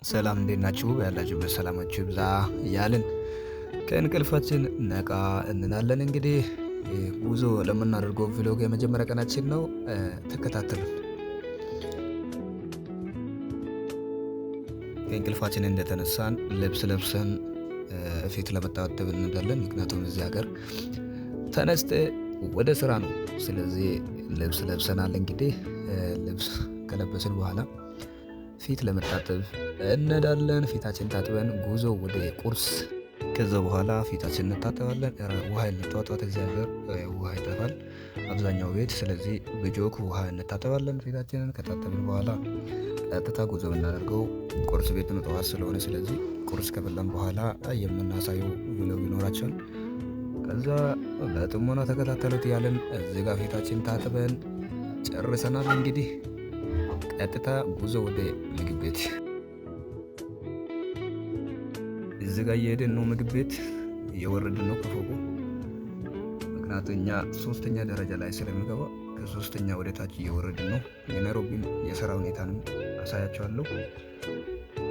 ሰላም እንዴት ናችሁ? ያላችሁበት ሰላማችሁ ይብዛ እያልን ከእንቅልፋችን ነቃ እንላለን። እንግዲህ ጉዞ ለምናደርገው ቪሎግ የመጀመሪያ ቀናችን ነው። ተከታተሉን። ከእንቅልፋችን እንደተነሳን ልብስ ለብሰን ፊት ለመታጠብ እንሄዳለን። ምክንያቱም እዚህ ሀገር ተነስተ ወደ ስራ ነው። ስለዚህ ልብስ ለብሰናል። እንግዲህ ልብስ ከለበስን በኋላ ፊት ለመታጠብ እንሄዳለን። ፊታችን ታጥበን ጉዞ ወደ ቁርስ። ከዛ በኋላ ፊታችን እንታጠባለን። ውሃ ጠዋት እዚህ ሀገር ውሃ ይጠፋል አብዛኛው ቤት። ስለዚህ በጆክ ውሃ እንታጠባለን። ፊታችንን ከታጠብን በኋላ ቀጥታ ጉዞ የምናደርገው ቁርስ ቤት ነው፣ ጠዋት ስለሆነ። ስለዚህ ቁርስ ከበላን በኋላ የምናሳየው vlog ይኖራቸዋል። ከዛ በጥሞና ተከታተሉት ያለን እዚህ ጋር ፊታችን ታጥበን ጨርሰናል። እንግዲህ ቀጥታ ጉዞ ወደ ምግብ ቤት። እዚህ ጋር እየሄድን ነው። ምግብ ቤት እየወረድን ነው ከፎቁ። ምክንያቱም እኛ ሶስተኛ ደረጃ ላይ ስለሚገባ ከሶስተኛ ወደ ታች እየወረድን ነው። የናይሮቢን የስራ ሁኔታንም አሳያቸዋለሁ።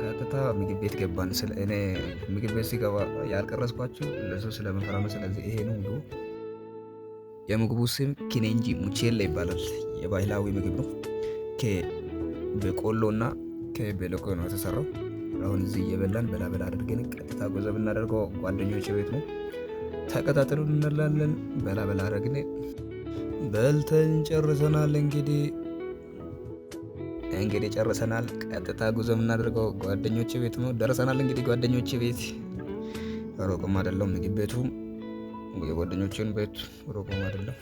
ቀጥታ ምግብ ቤት ገባን። ስለ እኔ ምግብ ቤት ሲገባ ያልቀረጽኳችሁ ለሰው ስለምፈራ ነው። ስለዚህ ይሄ ነው ምግቡ። የምግቡ ስም ኪኔንጂ ሙቼላ ይባላል። የባህላዊ ምግብ ነው። ከበቆሎ እና ከበለቆ ነው የተሰራው። አሁን እዚህ እየበላን በላ በላ አድርገን ቀጥታ ጉዞ ብናደርገው ጓደኞች ቤት ነው። ተከታተሉን እንላለን። በላ በላ አድርገን በልተን ጨርሰናል። እንግዲህ ጨርሰናል። ቀጥታ ጉዞ የምናደርገው ጓደኞች ቤት ነው። ደርሰናል። እንግዲህ ጓደኞች ቤት ሩቅም አይደለም። ምግብ ቤቱ የጓደኞችን ቤት ሩቅም አይደለም።